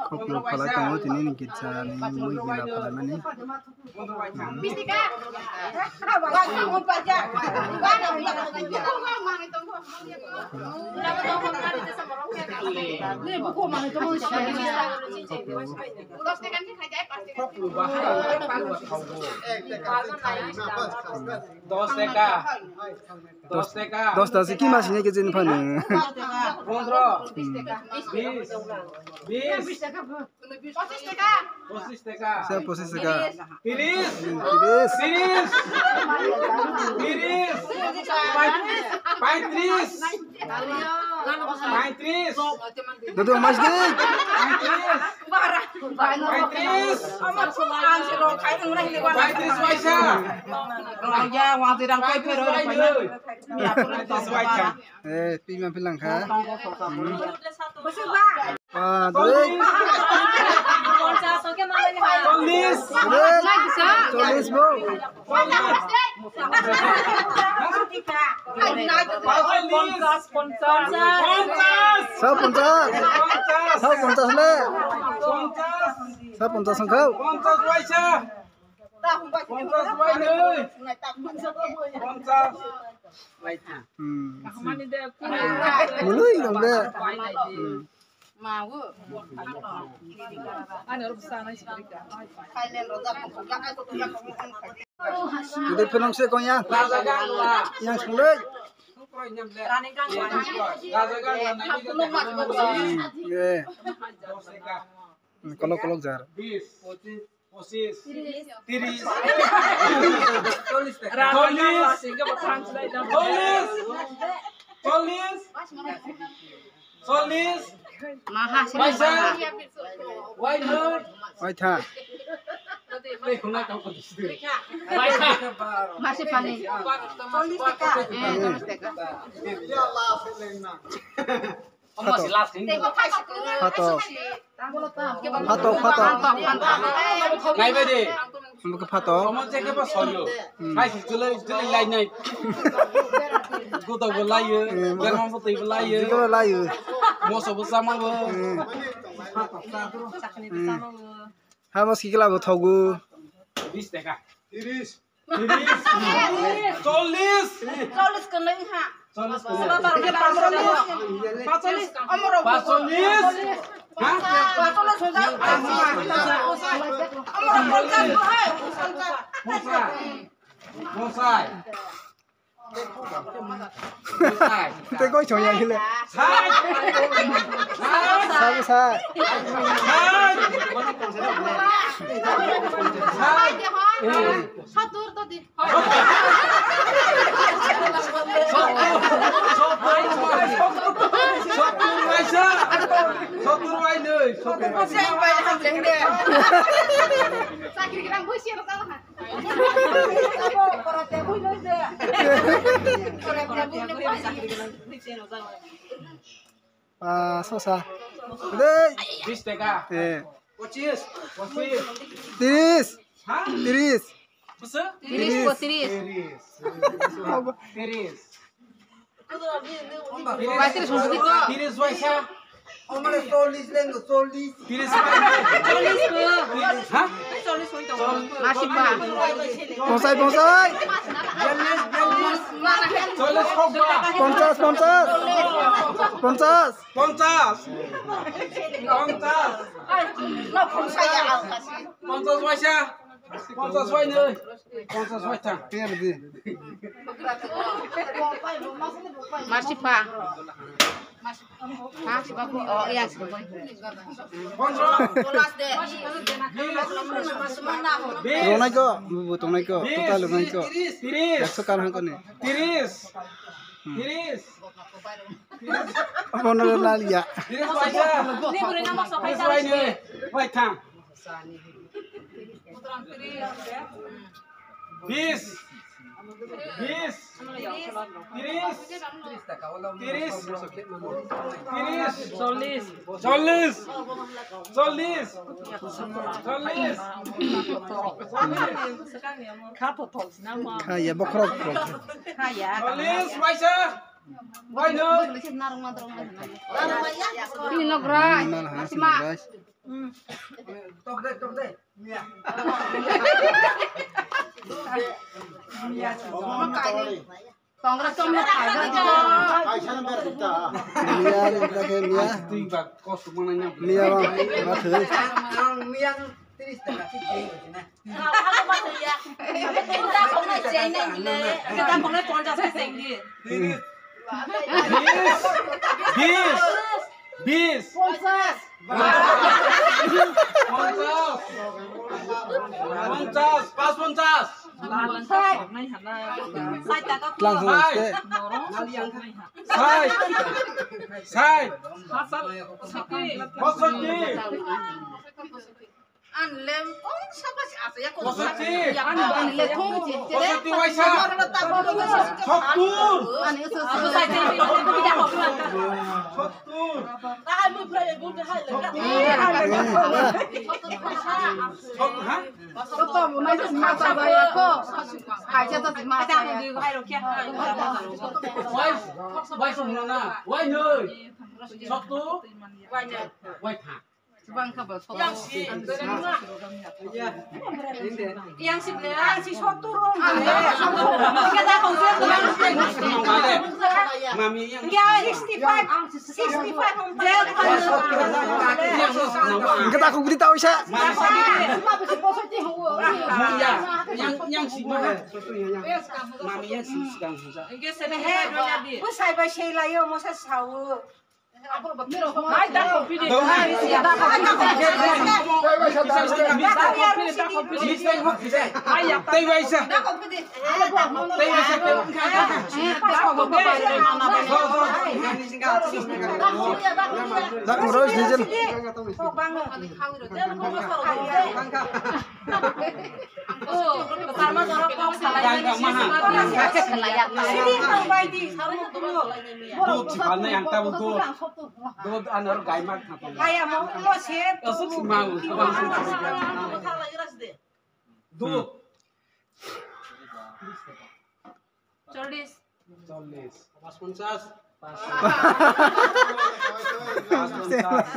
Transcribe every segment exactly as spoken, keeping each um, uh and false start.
Khoplo phalai tongo tini ni girja ni mui gila phalaimani. Dos teka. Dos teka. Dos ta se ki mas ne ke jin phanu. Pondro. Bis. Bis. Pochis teka. Pochis teka. Sa pochis teka. Tiris. Tiris. Tiris. Tiris. Paitris. Paitris. Dodo mas de. Paitris. Paitris. Paitris waisa. Paitris waisa. Eh, pima pilang kha. Ah, doi. Chollis. Chollis, bo. Sa ponchas. Sa ponchas le. Sa ponchas wngkha. Ponchas waisa. Ponchas wainwi. Ponchas. Hmm. Mului dong de. Hmm. Jadi penong se kong yang. Yang sungdai. Eh. Kolok kolok jar. Pochis. Tiris. Chollis. Chollis. Chollis. Chollis. Maha sini. Waisa. Waitha. Waitha. Waitha. Masih paling. Chollis teka. Eh, chollis teka. Phato. Phato. Phato, phato. Naibai de. Omo khe phato. Omo je khe bo soyo. Hmm. Hai si chulai, chulai lai nai. Goda bo lai yo. Hmm. Germa bo tei bo lai yo. Jikhe bo lai yo. Moso bo sama bo. Hmm. Hmm. Habo sikla bo thogu. Bis teka. Tiris. Tiris. Chollis. Chollis kwnwi ha. Chollis kwnwi. Pacholis. Pacholis. Pacholis. Ha? Pacholis. Bonsai. Bonsai. Bonsai. Tei koi chong ya hile. Sai. Sai. Sai. Sai. Sai. Satur to di. Sottur waisa. Sottur wainwi. Chakri kirang bui siro tala ha. Ah, sosa. Dei. Bis teka. Eh. Pochis. Pochis. Tiris. Ha? Tiris. Bwswk? Tiris, tiris. Tiris. Tiris. Tiris waisa. Omre chollis lengo, chollis. Tiris waisa. Chollis ko. Ha? Chollis waisa. Masih pa. Bonsai, bonsai. Bialis, bialis. Chollis kok ba. Ponchas, ponchas. Ponchas. Ponchas. Ponchas. Ponchas waisa. Ponchas wainwi. Ponchas waithang. Masih pa. Masih pa. Oh, iya, sih. Ponchas. Ronai ko, bu tongnai ko, total ronai ko. Tiris. Ekso kar hangkoni. Tiris. Tiris. Bono laliya. Tiris waisa. Tiris wainwi. Waithang. Bis. Bis. Tiris. Tiris. Tiris. Chollis. Chollis. Chollis. Chollis. Kha ya bokhorok. Kha ya. Chollis waisa. Ini nograi, masima. Tongra chomno khaja. Liya, liya, liya. Liya, bang, bang, thwi. Ang miyang tris taka si jeng na. Kita kong na ponchas ke jeng di. Bis. Bis. Bis. Ponchas. Ponchas. Ponchas. Pas ponchas. Tlang hwnwi se. Sai. Sai. Sai. Posoiti. An lem kong sapa si asa ya kong. Posoiti. An lem kong si. Posoiti waisa. Sottur. An itu sottur. Sottur. Sottur. Sottur, ha? Sotto, mai se masa ba ya ko. Kaisa to masa ya. Wai, wai song na. Wai noi. Sotto. Wai tha. Yang si. Yang si ble. Yang si sotto rong. Kita kau. Mami yang. Ya, sixty five. Hwnkhe ta khuk di ta oisa. Yang, yang si ma. Mami yang si sigang huja. Hwnkhe sene he ronya di. Bwsai bai sei laio mosa sao. Hai da ko pidi. Hai ya. Tei bai sa. Dud. Chollis. Chollis. Pas ponchas. Pas ponchas.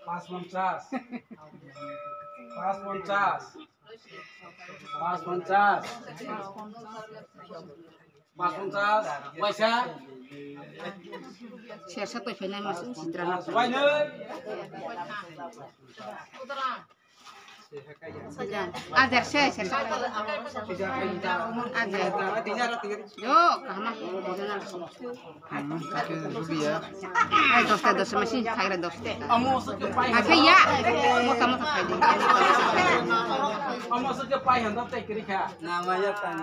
Pas ponchas. Pas ponchas. Pas ponchas. Pas ponchas. Waisa. Sersa toi phainai masa sitra na. Wainoi. Ajar se, se, se. Ajar. Yo, kaham. Hmm, kake rubiya. Ai, dos ta, dos ta, masi, khaira dos ta. Ake ya. Mota, mota khai di. Nama ya tan.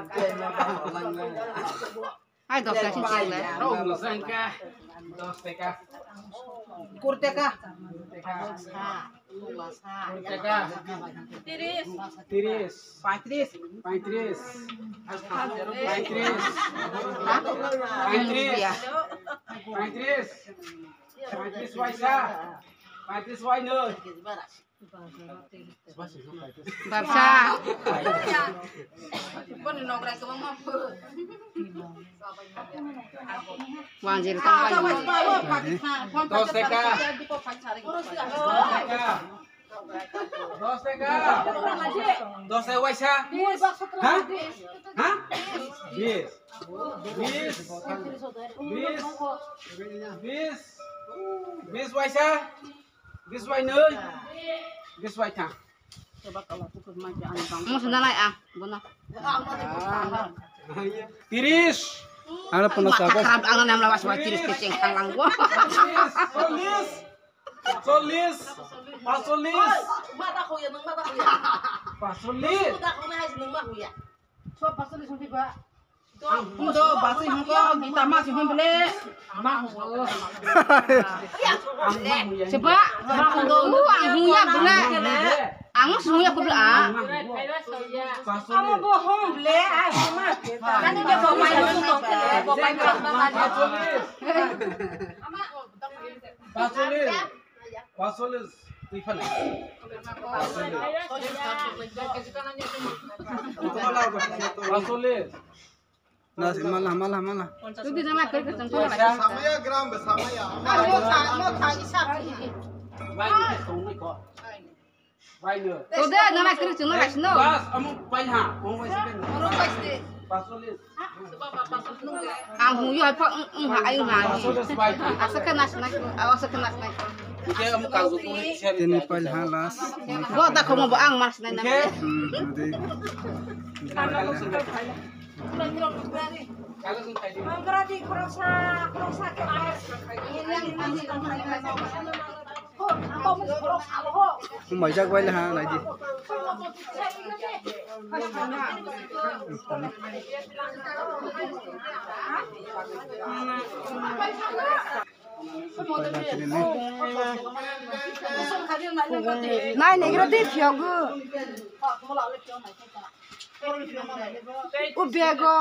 Hai, dos ta sing sing le. Rau no sangka. Dos teka. Kur teka. Kur teka. Tiris. Tiris. Paitris. Paitris. Paitris. Paitris. Paitris. Paitris waisa. Paitris wainoi. Barsa. One zero tong. Dos teka. Dos teka. Dos teka. Dos teka waisa. Ha? Ha? Bis. Bis. Bis. Bis. Bis waisa. Biswai nui. Biswai thang. Mo sana lai ah, bono. Tiris. Ang na pano sabo. Ang na namla waswa tiris keceng thang lang bo. Chollis. Chollis. Pasolis. Mata khuya nang mata khuya. Pasolis. Mata khuya hai nang ma khuya. So pasolis sung tiba. Ang do basi hung ko gita ma si hung bele. Ma hung ko. Seba ma hung do. Ang hung ya bele. Ang hung ya ko bele. Amo bo hung bele. Ai hung ma. Kani ke bo mai hung tong ke bo mai ma. Pasolis. Pasolis. Pasolis. Nas, mala, mala, mala. Todi jana kar kar chang kar. Samaya gram be samaya. Mo tha, mo tha, isa. Bai ni tong ni ko. Bai ni. Todi jana kar chang na rai sino. Bas, amu bai ha. Mo bai se. Mo bai se. Pasolis. Ang hu yo pa, ha, ay ha. Pasolis bai. Asa ka nas na, asa ka nas na. Ke amu ka zo ko. Tini pai ha last. Bo ta khomo bo ang mas na na. Hmm, todi. Maijak bai le ha, nai di. Nai negra di phiogu. U bego.